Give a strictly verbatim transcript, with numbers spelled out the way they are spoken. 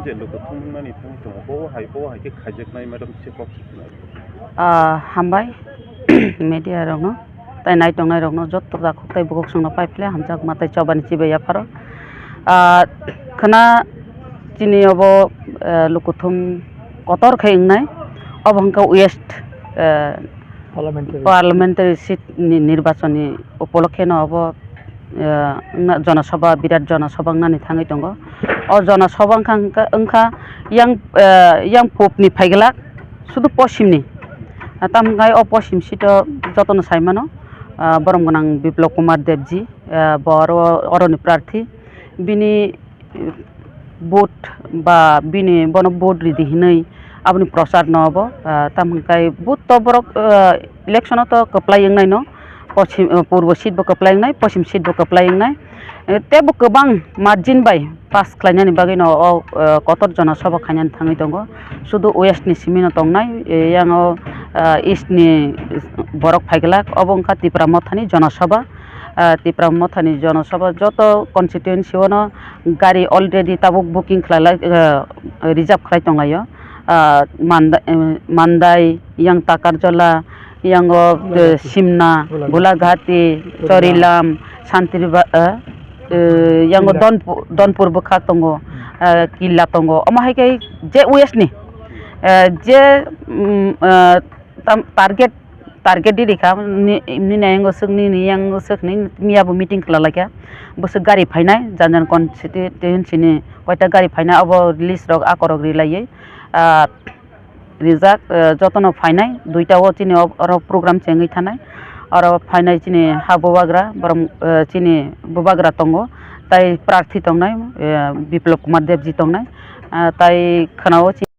Je lukuthum wngmani thangwi tongo, bo hai, bo hai khe khaijaknai, madam, se kok se khna. Ah, hambai media rokno, tai nai tongnai rokno, jotto takhuk tai bukhuk songno pai phle hamjakma tai chobani chibai yapharo. Ah, khna chini obo, eh, lukuthum kotor khe wngnai, obo hwnkha West, eh, Parliamentary. Parliamentary seat ni nirbachon ni upolokhe no obo, eh, wngna, jonosabha, birat jonosabha wngnani thangwi tongo. O jonosabha wngkha, wngkha, wngkha yang, eh, yang pop ni phaiglak, sudu posim ni. Ah, tamo hwnkhe o posim seat o jotono sai mano, ah, borom gwnang Biplab Kumar Deb ji, ah, bo oro, oroni prarthi. Bini vote ba bini bono vote ridi hinwi aboni prochar no obo, ah, tamo hwnkhe vote to borok, ah, election o to kwplai wngnai no, pochim, ah, purbo seat bo kwplai wngnai, pochim seat bo kwplai wngnai, eh, tebo kwbang margin bai pass khlainani bagwi no o, ah, kotor jonosabha khainani thangwi tongo. Sudu West ni simi no tongnai, eh, yang o, ah, East ni borok phaiglak, obo wngkha Tipra Mothani jonosabha. Ah, Tipra Mothani jonosabha joto constituency o no gari already tabuk booking khlailai, ah, reserve khlai tonglaio. Ah, Manda-, eh, Mandai, yang Takarjala, yang o, eh, Gulagati. Simna, Gulagati. Gulagati, Chorilam. Chorilam, Santriba-, eh, eh, yang o Killa. Donpu-, Donpur bwkha tongo, Hmm. eh, Killa tongo. Omo hai khe je West ni, eh, je, mm, eh, tam-, target, target di rikha, ni, nini ayang o swk, nini yang o swk hinwi miya bo meeting khlai laikha. Bwswk gari phainai, jan jan constituency ni koita gari phainai, obo list rok akorok ri laiwi, ah, rijak, ah, jotono phainai, duita o chini o, oro program chengwi thanai, oro phainai chini ha bubagra, borom, ah, chini bubagra tongo, tai prarthi tongnai, ah, Biplab Kumar Deb ji tongnai, ah, tai khwna o chini